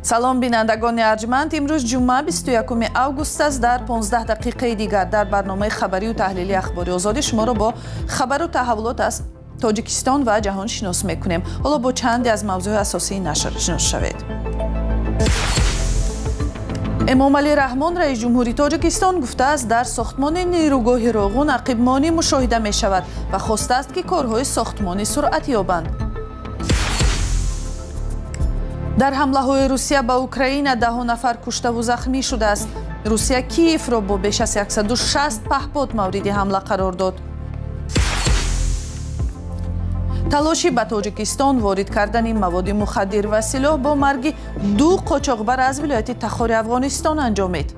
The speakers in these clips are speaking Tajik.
Салом, бинандагони арҷманд. Имрӯз ҷумъа, 21 август аст. Дар 15 дақиқаи дигар дар барномаи хабарию таҳлили Ахбори Озодӣ шуморо бо хабару таҳаввулот аз Тоҷикистон ва ҷаҳон шинос мекунем. Ҳоло бо чанде аз мавзӯи асосии нашр шинос шавед. Эмомалӣ Раҳмон, раиси ҷумҳури Тоҷикистон, гуфтааст, дар сохтмони нерӯгоҳи Роғун ақибмонӣ мушоҳида мешавад ва хостааст, ки корҳои сохтмонӣ суръат ёбанд. Дар ҳамлаҳои Русия ба Украина даҳо нафар куштаву захмӣ шудааст. Русия Киевро бо беш аз 160 паҳпод мавриди ҳамла қарор дод. Талоши ба Тоҷикистон ворид кардани маводи мухаддир ва силоҳ бо марги ду қочоқбар аз вилояти Тахори Афғонистон анҷомид.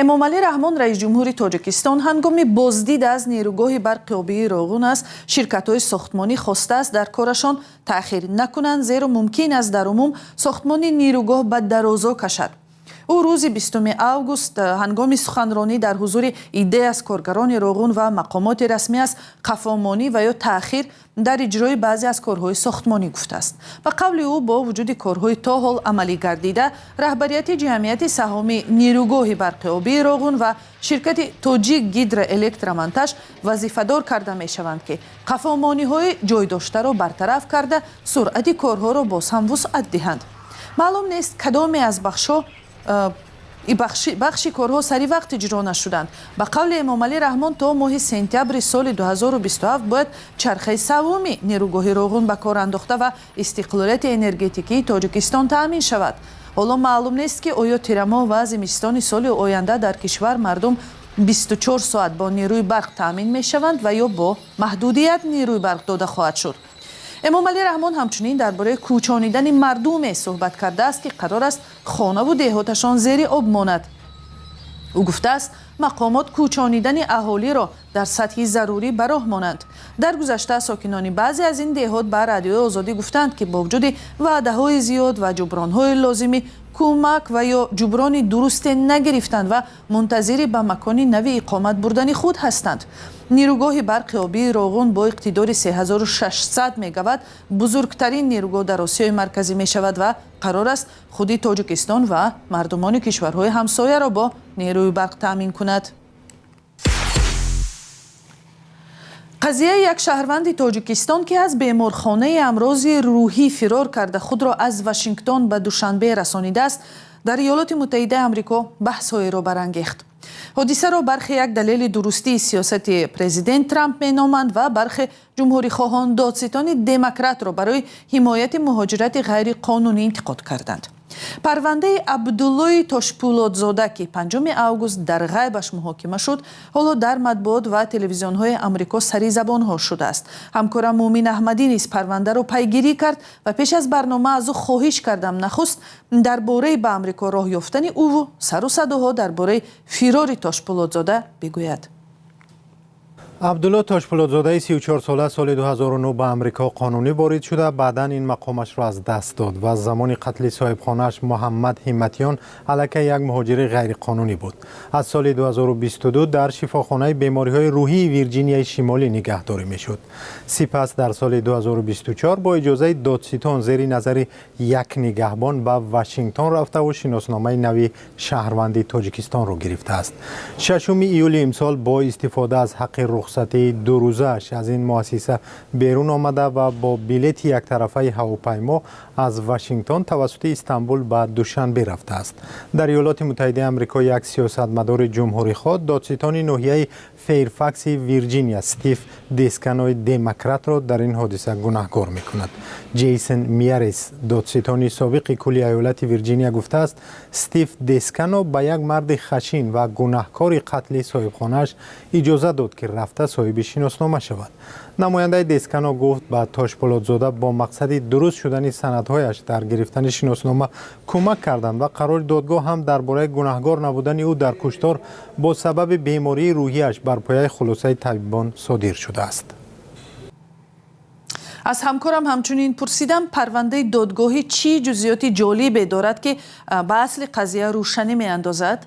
Эмомалӣ Раҳмон, раиси ҷумҳури Тоҷикистон, ҳангоми боздид аз нерӯгоҳи барқи обии Роғун аз ширкатҳои сохтмонӣ хостааст, дар корашон таъхир накунанд, зеро мумкин аст дар умум сохтмони нерӯгоҳ ба дарозо кашад. Ӯ рӯзи 20 август ҳангоми суханронӣ дар ҳузури иддае аз коргарони Роғун ва мақомоти расмӣ аз қафомонӣ ва ё таъхир дар иҷрои баъзе аз корҳои сохтмонӣ гуфтааст. Ба қавли ӯ, бо вуҷуди корҳои то ҳол амалӣ гардида, раҳбарияти ҷамъияти саҳомии нерӯгоҳи барқи обии Роғун ва ширкати Тоҷик Гидроэлектромонтаж вазифадор карда мешаванд, ки қафомониҳои ҷойдоштаро бартараф карда, суръати корҳоро боз ҳам вусъат диҳанд. Маълум нест, кадоме аз бахшҳо бахши корҳо сари вақт иҷро нашуданд. Ба қавли Эмомалӣ Раҳмон, то моҳи сентябри соли 2027 бояд чархаи саввуми нерӯгоҳи Роғун ба кор андохта ва истиқлолияти энергетикии Тоҷикистон таъмин шавад. Ҳоло маълум нест, ки оё тирамоҳ ва зимистони соли оянда дар кишвар мардум 24 соат бо нерӯи барқ таъмин мешаванд ва ё бо маҳдудият нерӯи барқ дода хоҳад шуд. Эмомалӣ Раҳмон ҳамчунин дар бораи кӯчонидани мардуме суҳбат кардааст, ки қарор аст хонаву деҳоташон зери об монад. Ӯ гуфтааст, мақомот кӯчонидани аҳолиро дар сатҳи зарурӣ ба роҳ монанд. Дар гузашта сокинони баъзе аз ин деҳот ба Радиои Озодӣ гуфтанд, ки бо вуҷуди ваъдаҳои зиёд ва ҷубронҳои лозимӣ, кӯмак ва ё ҷуброни дурусте нагирифтанд ва мунтазири ба макони нави иқомат бурдани худ ҳастанд. Нерӯгоҳи барқи обии Роғун бо иқтидори 3600 мегаватт бузургтарин нерӯгоҳ дар Осиёи Марказӣ мешавад ва қарор аст худи Тоҷикистон ва мардумони кишварҳои ҳамсояро бо нерӯи барқ таъмин кунад. Қазияи як шаҳрванди Тоҷикистон, ки аз беморхонаи амрози рӯҳӣ фирор карда, худро аз Вашингтон ба Душанбе расонидааст, дар Иёлоти Муттаҳидаи Амрико баҳсҳоеро барангехт. Ҳодисаро бархе як далели дурустии сиёсати президент Трамп меноманд ва бархе ҷумҳурихоҳон додситони демократро барои ҳимояти муҳоҷирати ғайриқонунӣ интиқод карданд. Парвандаи Абдуллои Тошпулодзода, ки 5 август дар ғайбаш муҳокима шуд, ҳоло дар матбуот ва телевизионҳои Амрико сари забонҳо шудааст. Ҳамкорам Муъмин Аҳмадӣ низ парвандаро пайгирӣ кард ва пеш аз барнома аз ӯ хоҳиш кардам, нахуст дар бораи ба Амрико роҳ ёфтани ӯву сару садоҳо дар бораи фирори Тошпулодзода бигӯяд. Абдулло Тошпулодзодаи 34сола соли 2009 ба Амрико қонунӣ ворид шуда, баъдан ин мақомашро аз даст дод ва замони қатли соҳибхонааш Муҳаммад Ҳимматиён аллакай як муҳоҷири ғайриқонунӣ буд. Аз соли 2022 дар шифохонаи бемориҳои рӯҳии Вирҷинияи Шимолӣ нигаҳдорӣ мешуд. Сипас дар соли 2024 бо иҷозаи додситон зери назари як нигаҳбон ба Вашингтон рафтаву шиносномаи нави шаҳрванди Тоҷикистонро гирифтааст. 6 июли имсол бо истифода аз ҳаққи рухсатии дурӯзааш аз ин муассиса берун омада ва бо билети яктарафаи ҳавопаймо аз Вашингтон тавассути Истанбул ба Душанбе рафтааст. Дар Иёлоти Муттаҳидаи Амрико як сиёсатмадори ҷумҳурихоҳ додситони ноҳияи Фейрфакси Вирҷиния Стив Десканои демократро дар ин ҳодиса гунаҳгор мекунад. Ҷейсон Миарес, додситони собиқи кулли иёлати Вирҷиния, гуфтааст, Стив Дескано ба як марди хашин ва гунаҳкори қатли соҳибхонааш иҷоза дод, ки рафта соҳиби шиноснома шавад. Намояндаи Дескано гуфт, ба Тошпулодзода бо мақсади дуруст шудани санадҳояш дар гирифтани шиноснома кӯмак карданд ва қарори додгоҳ ҳам дар бораи гунаҳгор набудани ӯ дар куштор бо сабаби бемории рӯҳиаш бар пояи хулосаи табибон содир шудааст. Аз ҳамкорам ҳамчунин пурсидам, парвандаи додгоҳӣ чӣ ҷузъиёти ҷолибе дорад, ки ба асли қазия рӯшанӣ меандозад.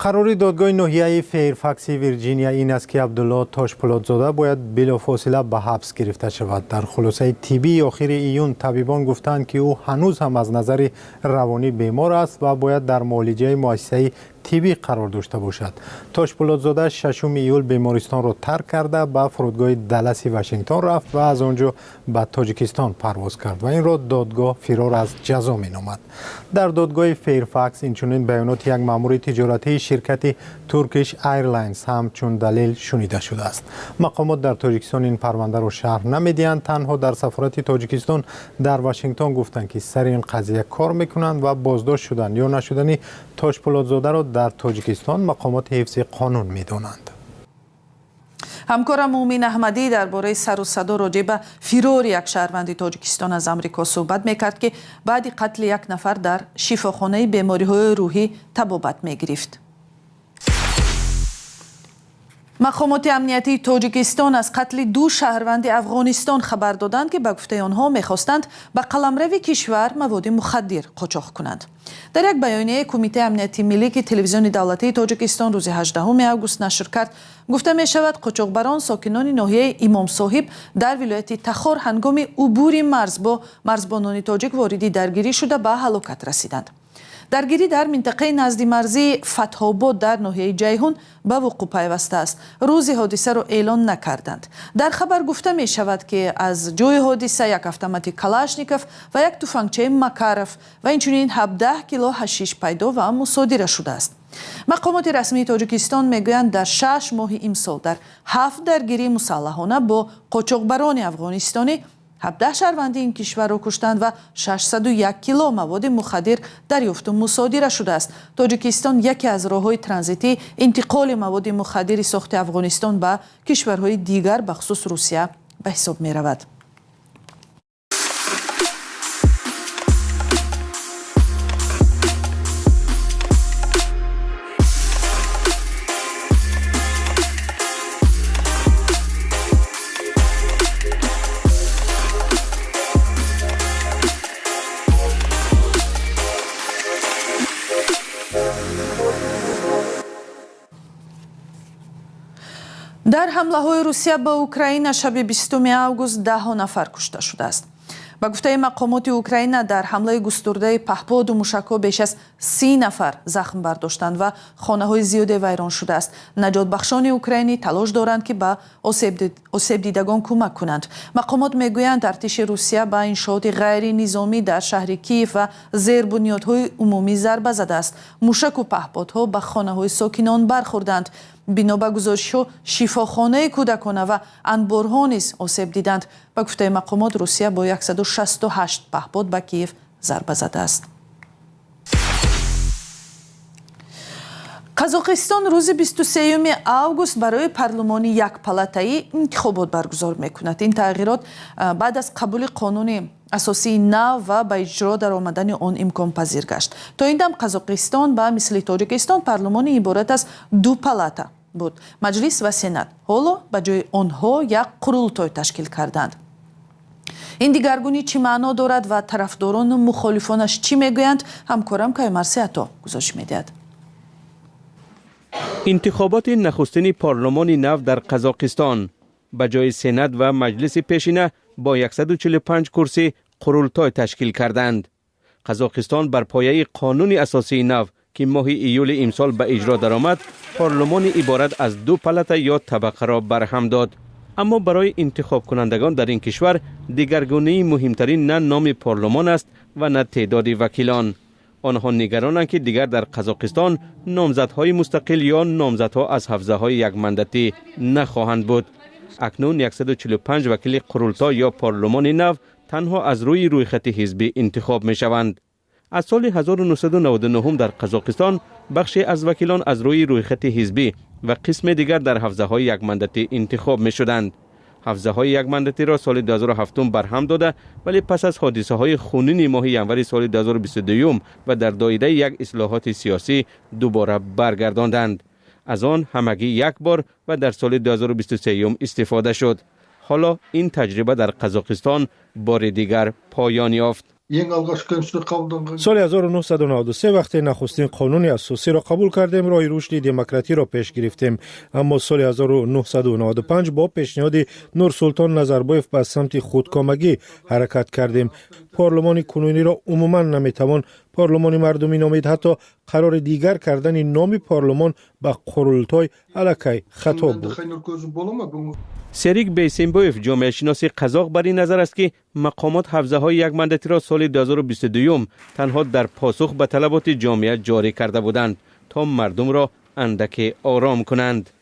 Қарори додгоҳи ноҳияи Фейрфакси Вирҷиния ин аст, ки Абдулло Тошпулодзода бояд билофосила ба ҳабс гирифта шавад. Дар хулосаи тиббии охири июн табибон гуфтанд, ки ӯ ҳанӯз ҳам аз назари равонӣ бемор аст ва бояд дар муолиҷаи муассисаи тиббӣ қарор дошта бошад. Тошпулодзода 6 июл бемористонро тарк карда, ба фурудгоҳи Далласи Вашингтон рафт ва аз он ҷо ба Тоҷикистон парвоз кард ва инро додгоҳ фирор аз ҷазо меномад. Дар додгоҳи Фейрфакс инчунин баёноти як маъмури тиҷоратии ширкати Turkish Airlines ҳам чун далел шунида шудааст. Мақомот дар Тоҷикистон ин парвандаро шарҳ намедиҳанд. Танҳо дар сафорати Тоҷикистон дар Вашингтон гуфтанд, ки сари ин қазия кор мекунанд ва боздошт шудан ё нашудани Тошпулодзодаро дар Тоҷикистон мақомоти ҳифзи қонун медонанд. Ҳамкорам Муъмин Аҳмадӣ дар бораи сару садо роҷеъ ба фирори як шаҳрванди Тоҷикистон аз Амрико суҳбат мекард, ки баъди қатли як нафар дар шифохонаи бемориҳои рӯҳӣ табобат мегирифт. Мақомоти амниятии Тоҷикистон аз қатли ду шаҳрванди Афғонистон хабар доданд, ки ба гуфтаи онҳо мехостанд ба қаламрави кишвар маводи мухаддир қочоқ кунанд. Дар як баёнияи Кумитаи амнияти миллӣ, ки телевизиони давлатии Тоҷикистон рӯзи 18 август нашр кард, гуфта мешавад, қочоқбарон, сокинони ноҳияи Имомсоҳиб дар вилояти Тахор, ҳангоми убури марз бо марзбонони тоҷик вориди даргирӣ шуда, ба ҳалокат расиданд. Даргирӣ дар минтақаи наздимарзии Фатҳобод дар ноҳияи Ҷайҳун ба вуқӯъ пайвастааст. Рӯзи ҳодисаро эълон накарданд. Дар хабар гуфта мешавад, ки аз ҷои ҳодиса як автомати Калашников ва як туфангчаи Макаров ва инчунин 17 кило ҳашиш пайдо ва мусодира шудааст. Мақомоти расмии Тоҷикистон мегӯянд, дар 6 моҳи имсол дар ҳафт даргирии мусаллаҳона бо қочоқбарони афғонистонӣ 17 шаҳрванди ин кишварро куштанд ва 601 кило маводи мухаддир дарёфту мусодира шудааст. Тоҷикистон яке аз роҳҳои транзитии интиқоли маводи мухаддири сохти Афғонистон ба кишварҳои дигар, бахусус Русия, ба ҳисоб меравад. Дар ҳамлаҳои Русия ба Украина шаби 20 август даҳҳо нафар кушта шудааст. Ба гуфтаи мақомоти Украина, дар ҳамлаи густурдаи паҳподу мушакҳо беш аз 30 нафар захм бардоштанд ва хонаҳои зиёде вайрон шудааст. Наҷотбахшони украинӣ талош доранд, ки ба осебдидагон кӯмак кунанд. Мақомот мегӯянд, артиши Русия ба иншооти ғайринизомӣ дар шаҳри Киев ва зербунёдҳои умумӣ зарба задааст. Мушаку паҳподҳо ба хонаҳои сокинон бархӯрданд. Бино ба гузоришҳо, шифохонаи кӯдакона ва анборҳо низ осеб диданд. Ба гуфтаи мақомот, Русия бо 168 паҳпод ба Киев зарба задааст. Қазоқистон рӯзи 23 август барои парлумони якпалатаӣ интихобот баргузор мекунад. Ин тағйирот баъд аз қабули қонуни асосии нав ва ба иҷро даромадани он имконпазир гашт. То ин дам Қазоқистон ба мисли Тоҷикистон парлумони иборат аз ду палата буд: Маҷлис ва Сенат. Ҳоло ба ҷои онҳо як қурултой ташкил карданд. Ин дигаргунӣ чӣ маъно дорад ва тарафдорону мухолифонаш чӣ мегӯянд, ҳамкорам Каюмарси Ато гузориш медиҳад. Интихоботи нахустини парлумони нав дар Қазоқистон ба ҷои Сенат ва Маҷлиси пешина бо 145 курсӣ қурултой ташкил карданд. Қазоқистон бар пояи қонуни асосии нав, ки моҳи июли имсол ба иҷро даромад, парлумони иборат аз ду палата ё табақаро барҳам дод. Аммо барои интихобкунандагон дар ин кишвар дигаргунии муҳимтарин на номи парлумон аст ва на теъдоди вакилон. Онҳо нигаронанд, ки дигар дар Қазоқистон номзадҳои мустақил ё номзадҳо аз ҳавзаҳои якмандатӣ нахоҳанд буд. Акнун 145 вакили қурултой ё парлумони нав танҳо аз рӯи рӯйхати ҳизбӣ интихоб мешаванд. Аз соли 1999 дар Қазоқистон бахше аз вакилон аз рӯи рӯйхати ҳизбӣ ва қисме дигар дар ҳавзаҳои якмандатӣ интихоб мешуданд. Ҳавзаҳои якмандатиро соли 2007 барҳам дода, вале пас аз ҳодисаҳои хунини моҳи январи соли 2022 ва дар доираи як ислоҳоти сиёсӣ дубора баргардонданд. Аз он ҳамагӣ як бор ва дар соли 2023 истифода шуд. Ҳоло ин таҷриба дар Қазоқистон бори дигар поён ёфт. Ең алғаш Конституция қабылданған Соли 1993, вақте нахустин қонуни асосиро қабул кардем, роҳи рушди демократиро пеш гирифтем. Аммо соли 1995 бо пешниҳоди Нурсултон Назарбоев ба самти худкомагӣ ҳаракат кардем. Парлумони кунуниро умуман наметавон парлумони мардумӣ номид. Ҳатто қарори дигар кардани номи парлумон ба Қурултой аллакай хато буд. Серик Бейсембоев, ҷомеашиноси қазоқ, бар ин назар аст, ки мақомот ҳавзаҳои якмандатиро соли 2022 танҳо дар посух ба талаботи ҷомеа ҷорӣ карда буданд, то мардумро андаке ором кунанд.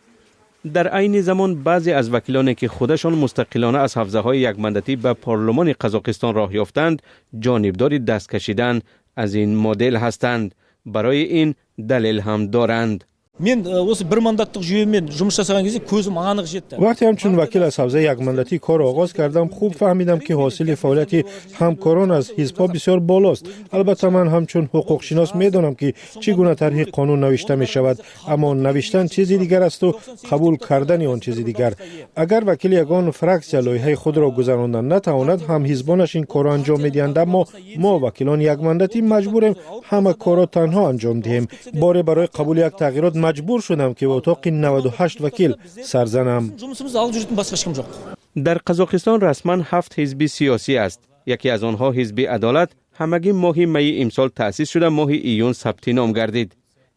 Дар айни замон баъзе аз вакилоне, ки худашон мустақилона аз ҳавзаҳои якмандатӣ ба парлумони Қазоқистон роҳ ёфтанд, ҷонибдори даст кашидан аз ин модел ҳастанд. Барои ин далел ҳам доранд. Мен осы бір мандаттық жүйемен жұмыс жасаған кезде көзім анық жетті. Вақте ҳамчун вакил аз ҳавзаи якмандатӣ корро оғоз кардам, хуб фаҳмидам, ки ҳосили фаъолияти ҳамкорон аз ҳизбҳо бисёр болост. Албатта, ман ҳамчун ҳуқуқшинос медонам, ки чӣ гуна тарҳи қонун навишта мешавад, аммо навиштан чизи дигар асту қабул кардани он чизи дигар. Агар вакили ягон фраксия лоиҳаи худро гузаронда натавонад, ҳамҳизбонаш ин корро анҷом медиҳанд. Аммо мо, вакилони якмандатӣ, маҷбурем ҳама корро танҳо анҷом диҳем. Боре барои қабули як тағйирот маҷбур шудам, ки ба утоқи 98 вакил сар занам. Жұмысымызды алып жүретін басқа ешкім жоқ. Дар Қазоқистон расман ҳафт ҳизби сиёсӣ аст. Яке аз онҳо, Ҳизби Адолат, ҳамагӣ моҳи майи имсол таъсис шуда, моҳи июн сабти ном гардид.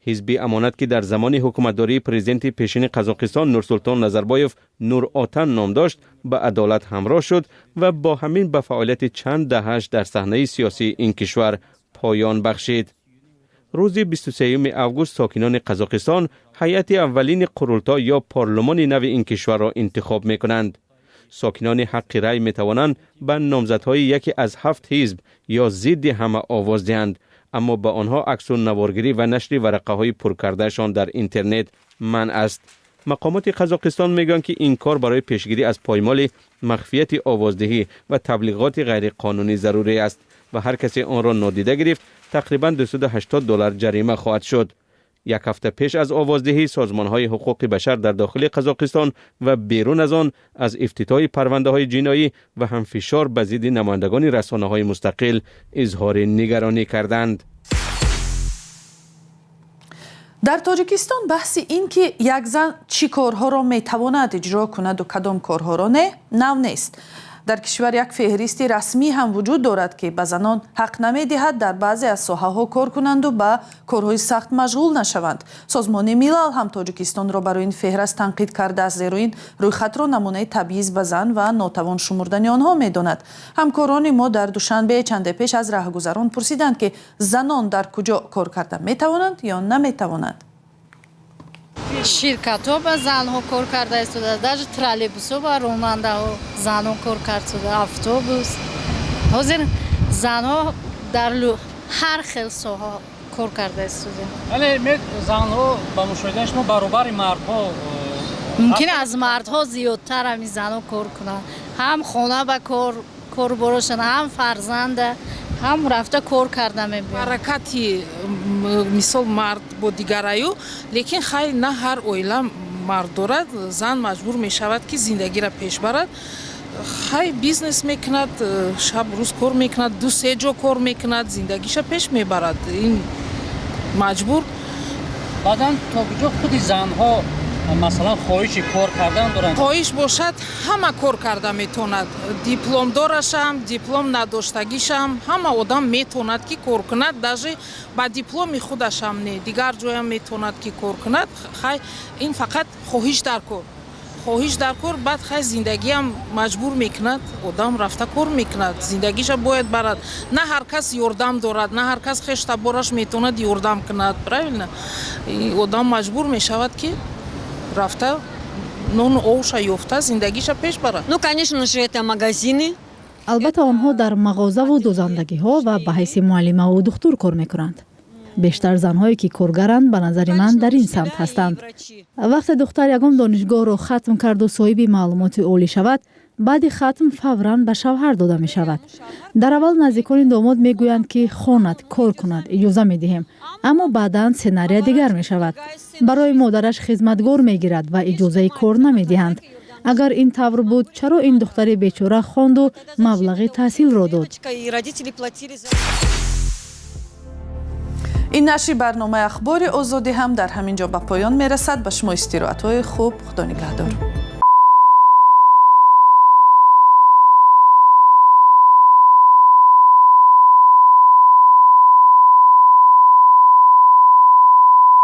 Ҳизби Амонат, ки дар замони ҳукуматдории президенти пешини Қазоқистон Нурсултон Назарбоев Нур Отан ном дошт, ба Адолат ҳамроҳ шуд ва бо ҳамин ба фаъолияти чанд даҳаш дар саҳнаи сиёсии ин кишвар поён бахшид. Рӯзи 23 август сокинони Қазоқистон ҳайати аввалини Қурултой ё парлумони нави ин кишварро интихоб мекунанд. Сокинони ҳаққи рай метавонанд ба номзадҳои яке аз ҳафт ҳизб ё зидди ҳама овоз диҳанд, аммо ба онҳо аксу наворгирӣ ва нашри варақаҳои пуркардаашон дар интернет манъ аст. Мақомоти Қазоқистон мегӯянд, ки ин кор барои пешгирӣ аз поймоли махфияти овоздиҳӣ ва таблиғоти ғайриқонунӣ зарурӣ аст ва ҳар касе онро нодида гирифт, тақрибан 280 доллар ҷарима хоҳад шуд. Як ҳафта пеш аз овоздиҳӣ созмонҳои ҳуқуқи башар дар дохили Қазоқистон ва берун аз он аз ифтитоҳи парвандаҳои ҷиноӣ ва ҳам фишор ба зидди намояндагони расонаҳои мустақил изҳори нигаронӣ карданд. Дар Тоҷикистон баҳси ин ки як зан чӣ корҳоро метавонад иҷро кунаду кадом корҳоро не, нав нест. Дар кишвар як феҳристи расмӣ ҳам вуҷуд дорад, ки ба занон ҳақ намедиҳад дар баъзе аз соҳаҳо кор кунанду ба корҳои сахт машғул нашаванд. Созмони Милал ҳам Тоҷикистонро барои ин феҳраст танқид кардааст, зеро ин рӯйхатро намунаи табъиз ба зан ва нотавон шумурдани онҳо медонад. Ҳамкорони мо дар Душанбе чанде пеш аз раҳгузарон пурсиданд, ки занон дар куҷо кор карда метавонанд ё наметавонанд. Ширкатҳо ба занҳо кор карда истода, даже троллейбусҳо ба ронандаҳо занҳо кор карда, автобус. Ҳозир занҳо дар ҳар хел соҳа кор карда истода. Вале занҳо, ба мушоҳидаи шумо, баробари мардҳо? Мумкин, аз мардҳо зиёдтар ҳамин занҳо кор кунанд. Ҳам хона ба кор коруборошон, ҳам фарзанда, ҳам рафта кор карда мебиёнд. Ҳаракати, мисол, мард бо дигараю, лекин хай, на ҳар оила мард дорад. Зан маҷбур мешавад, ки зиндагиро пеш барад. Хай, бизнес мекунад, шаб рӯз кор мекунад, ду се ҷо кор мекунад, зиндагиша пеш мебарад. Ин маҷбур. Баъдан то куҷо худи занҳо, масалан, хоҳиши кор кардан доранд? Хоҳиш бошад, ҳама кор карда метавонад. Дипломдорашам, диплом надоштагишам, ҳама одам метавонад, ки кор кунад. Даже ба дипломи худашам не, дигар ҷоям метавонад, ки кор кунад. Хай, ин фақат хоҳиш дар кор, хоҳиш дар кор. Баъд, хай, зиндагиам маҷбур мекунад, одам рафта кор мекунад, зиндагиша бояд барад. На ҳар кас ёрдам дорад, на ҳар кас хештабораш метавонад ёрдам кунад, правильно? Одам маҷбур мешавад, ки рафта нону овша ёфта, зиндагиша пеш барад. Ну, конечно же, это магазины. Албатта, онҳо дар мағозаву дӯзандагиҳо ва ба ҳайси муаллимаву духтур кор мекунанд. Бештар занҳое, ки коргаранд, ба назари ман, дар ин самт ҳастанд. Вақте духтар ягон донишгоҳро хатм карду соҳиби маълумоти олӣ шавад, баъди хатм фавран ба шавҳар дода мешавад. Дар аввал наздикони домод мегӯянд, ки хонад, кор кунад, иҷоза медиҳем, аммо баъдан сценария дигар мешавад. Барои модараш хизматгор мегирад ва иҷозаи кор намедиҳанд. Агар ин тавр буд, чаро ин духтари бечора хонду маблағи таҳсилро дод? И родители платили за. Ин нашри барномаи Ахбори Озодӣ ҳам дар ҳамин ҷо ба поён мерасад. Ба шумо истироҳатҳои хуб, Худо нигаҳдор.